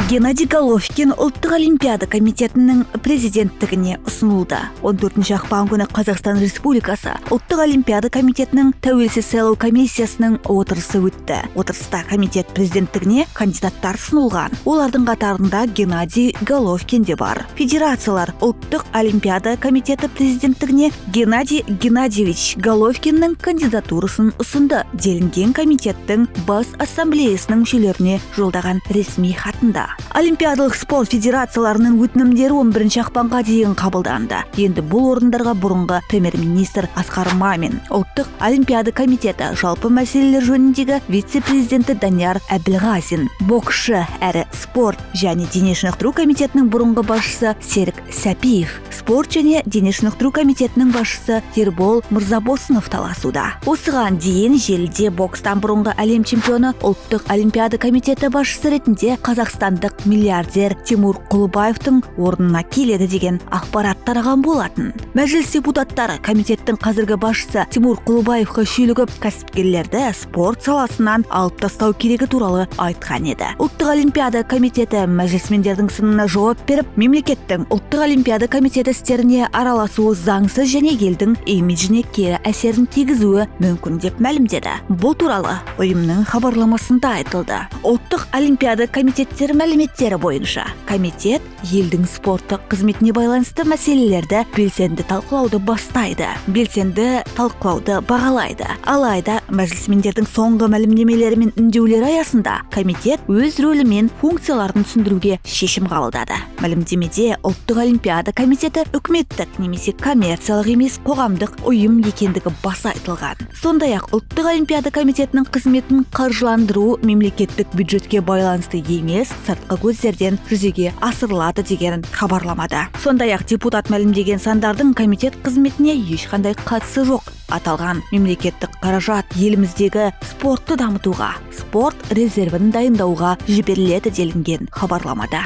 Геннадий Головкин Ұлттық олимпиада комитетінің президенттігіне ұсынылды. 14 ақпан күні Қазақстан Республикасы Ұлттық олимпиада комитетінің тәуелсіз сайлау комиссиясының отырысы өтті. Отырыста комитет президенттігіне кандидаттар ұсынылған. Олардың қатарында Геннадий Головкин де бар. Федерациялар Ұлттық олимпиада комитеті президенттігіне Геннадий Геннадьевич Головкиннің кандидатурасын ұсынды, делінген комитеттің бас ассамблеясының мүшелеріне жолдаған ресми хатында. Олимпиадалық спорт федерацияларының өтінімдері 11 ақпанға дейін қабылданды. Енді бұл орындарға бұрынғы премьер-министр Асқар Мамин, Ұлттық олимпиада комитеті жалпы мәселелер жөніндегі вице-президенті Данияр Әбілғазин, боксшы әрі спорт және дене шынықтыру комитетінің бұрынғы басшысы Серік Сәпиев, спорт және дене шынықтыру комитетінің басшысы Ербол Мырзабосынов таласуда. Осыған дейін желіде бокстан бұрынғы әлем чемпионы Ұлттық олимпиада комитеті басшысы ретінде қазақстандық миллиардер Тимур Құлыбаевтың орнына келеді деген ақпарат тараған болатын. Мәжіліс депутаттары комитеттің қазіргі басшысы Тимур Құлыбаевқа шүйлігіп, кәсіпкерлерді спорт саласынан алып тастау керегі туралы айтқан еді. Ұлттық олимпиада комитеті мәжілісмендердің сынына жауап беріп, мемлекеттің Ұлттық олимпиада комитеті істеріне араласуы заңсыз және елдің имиджіне кері әсерін тигізуі мүмкін деп мәлімдеді. Бұл туралы ұйымның хабарламасында айтылды. Ұлттық олимпиада комитеттері мәліметтері бойынша, комитет елдің спорттық қызметіне байланысты мәселелерді белсенді талқылауды бастайды, белсенді талқылауды бағалайды. Алайда мәжілісмендердің соңғы мәлімдемелері мен үндеулері аясында комитет өз рөлі мен функцияларын түсіндіруге шешім қабылдады. Мәлімдемеде Ұлттық олимпиада комитеті үкіметтік немесе коммерциялық емес қоғамдық ұйым екендігі баса айтылған. Сондай-ақ Ұлттық олимпиада комитетінің қызметін қаржыландыру мемлекеттік бюджетке байланысты емес, сыртқы көздерден жүзеге асырылады деген хабарламада. Сондай-ақ депутат мәлімдеген сандардың комитет қызметіне ешқандай қатысы жоқ. Аталған мемлекеттік қаражат еліміздегі спортты дамытуға, спорт резервін дайындауға жіберіледі делінген хабарламада.